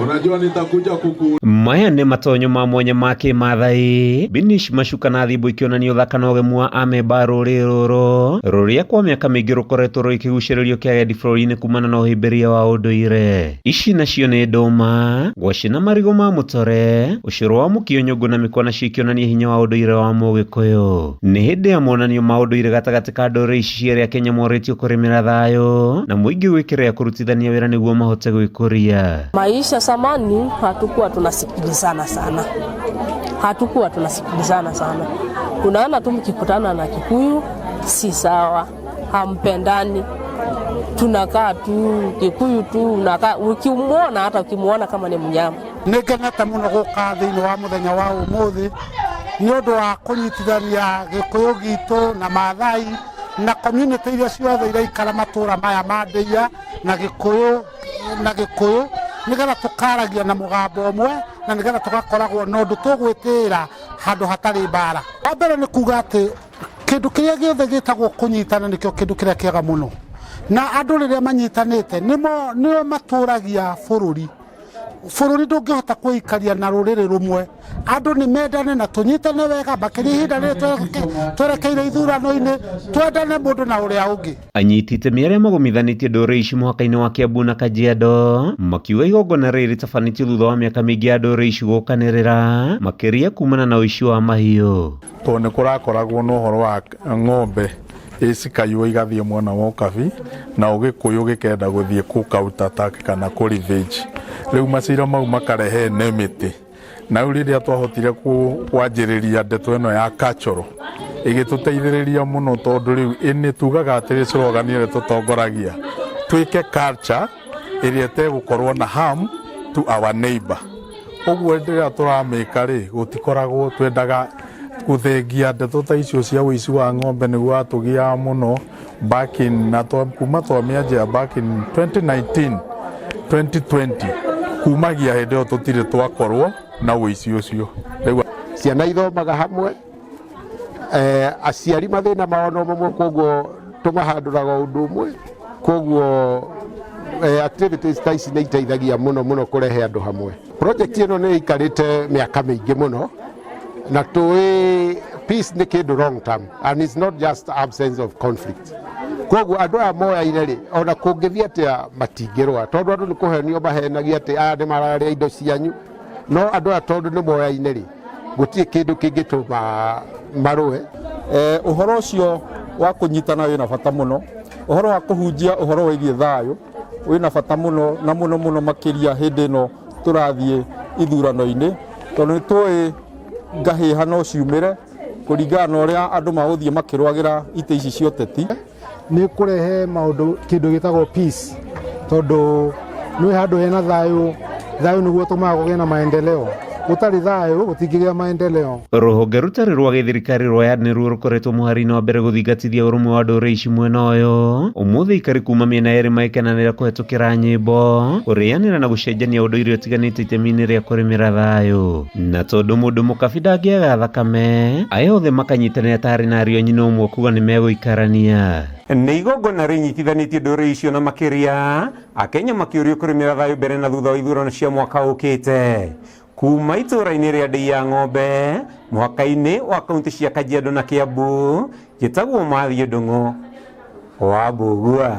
Unajua nitakuja kuku Maya nĩ matonyo ma mwanya ma kĩmathai Binish macuka na thimbo ikĩonania ũthaka na ũgemu wa amemba a rũrĩrĩ rũrũ rũrĩa kwa mĩaka mĩingĩ rũkoretwo rũgĩkĩgucĩrĩrio kĩa agendi bũrũri-inĩ kumana na ũhĩmbĩria wa ũndũire. Ici nacio nĩ ndũma, ngwacĩ na marigũ ma mũtore, ũcũrũ wa mũkio, nyũngũ na mĩkwa nacio ikĩonania hinya wa ũndũire wa mũgĩkũyũ. Nĩ hĩndĩ ya monanio ma ũndũire gatagatĩ ka ndũrĩrĩ ici cierĩ Akenya morĩtio kũrĩmĩra thayũ na mũingĩ gwĩkĩrĩra kũrutithania wĩra nĩguo mahote gwĩkũria. Maisha zamani hatukuwa tunasikilizana sana, hatukuwa tunasikilizana sana. Unaona tu mkikutana na Kikuyu si sawa, hampendani, tunakaa tu Kikuyu tu, unakaa ukimwona, hata ukimwona kama ni mnyama. Nĩ ngenete mũno gũka thĩinĩ wa mũthenya wa ũmũthĩ nĩ ũndũ wa kũnyitithania Gĩkũyũ gitũ na Maathai na community iria ciothe iraikara matũra maya ma Ndeiya na Gĩkũyũ, nĩgetha tũkaragia na mũgambo ũmwe na nĩgetha tũgakoragwo na ũndũ tũgwĩtĩĩra handũ hatarĩ mbara. Wa mbere nĩ kuga atĩ kĩndũ kĩrĩa gĩothe gĩtagwo kũnyitana nĩkĩo kĩndũ kĩrĩa kĩega mũno, na andũ rĩrĩa manyitanĩte nĩmo nĩo matũragia bũrũri. Bũrũri ndũngĩhota kwĩikaria na rũrĩrĩ rũmwe. Andũ nĩ mendane na tũnyitane wega, makĩria ihinda rĩrĩ twerekeire ithurano-inĩ, twendane mũndũ na ũrĩa ũngĩ. Anyiti itemi arĩa magomithanĩtie ndũrĩrĩ ici mũhaka-inĩ wa Kiambu na Kajiado makiuga igongona rĩrĩ rĩtabanĩtio thutha wa mĩaka mĩingĩ ya ndũrĩrĩ ici gũkanĩrĩra, makĩria kumana na ũici wa mahiũ. Tondũ nĩ kũrakoragwo na ũhoro wa ng'ombe ĩcikaywo igathiĩ mwena wa Ũkabi na Ũgĩkũyũ gĩkenda gũthiĩ kũ counter attack kana kũ revenge. Rĩu macira mau makarehe enmity, na rĩu rĩrĩa twahotire kwanjĩrĩria ndeto ĩno ya cultural, ĩgĩtũteithĩrĩria mũno, tondũ rĩu ĩnĩ tugaga atĩrĩ, slogan ĩrĩa tũtongoragia, twĩke culture ĩrĩa ĩtegũkorwo na harm to our neighbor. Ũguo rĩrĩa tũramĩka rĩ, gũtikoragwo twendaga gũthengia ndeto ta icio cia ũici wa ng'ombe nĩguo watũgiaga mũno back in na kuma twamĩanjia back in 2019 2020. Kumagia hĩndĩ ĩyo tũtirĩ twakorwo na ũici ũcio rĩu. Ciana ithomaga hamwe, aciari mathĩna mao no mamwe, koguo tũmahandũraga o ũndũ ũmwe. Koguo activities ta ici nĩ iteithagia mũno mũno kũrehe andũ hamwe. Project ĩno nĩ ĩikarĩte mĩaka mĩingĩ mũno, na tũĩ peace nĩ kĩndũ long term and it's not just absence of conflict. Koguo andũ aya moyaine rĩ, ona kũngĩthiĩ atĩa matingĩrũa, tondũ andũ nĩ kũhenio mahenagia atĩ aya nĩ mararĩa indo cianyu, no andũ aya tondũ nĩ moyaine rĩ, gũtirĩ kĩndũ kĩngĩtũma marũe. Ũhoro ũcio wa kũnyitana wĩna bata mũno, ũhoro wa kũhunjia ũhoro wĩgiĩ thayũ wĩna bata mũno na mũno mũno makĩria hĩndĩ ĩno tũrathiĩ ithurano-inĩ, tondũ nĩ tũĩ ngahĩha no ciumĩre kũringana na ũrĩa andũ magũthiĩ makĩrũagĩra itĩ ici cia ũteti. Nĩ kũrehe maũndũ kĩndũ gĩtagwo peace, tondũ nĩ handũ hena thayũ, thayũ nĩguo ũtũmaga kũgĩe na maendeleo. Gũtarĩ thayũ gũtingĩgĩa maendeleo. Rũhonge rũtarĩ rwa gĩthirikari rwa YARD nĩruo rũkoretwo mũhari-inĩ wa mbere gũthingatithia ũrũmwe wa ndũrĩrĩ ici mwena ũyũ. Ũmũthĩ aikari kuma mĩena yerĩ magĩkenanĩra kũhetũkĩra nyĩmbo, kũrĩanĩra na gũcenjania ũndũire ũtiganĩte itemi-inĩ rĩa kũrĩmĩra thayũ. Na tondũ mũndũ mũkabi ndangĩaga thakame, aya othe makanyitanĩra tarĩ na ariũ a nyina ũmwe kuga nĩ megũikarania. Nĩ igongona rĩnyitithanĩtie ndũrĩrĩ icio, na makĩria Akenya makĩũrio kũrĩmĩra thayũ mbere na thutha wa ithurano cia mwaka ũkĩte. Kuma itũũra-inĩ rĩa Ndei ya Ng'ombe, mũhaka-inĩ wa kaunti cia Kajiado na Kiambu, njĩtagwo Mathiĩ Ndung'u wa Mbugua.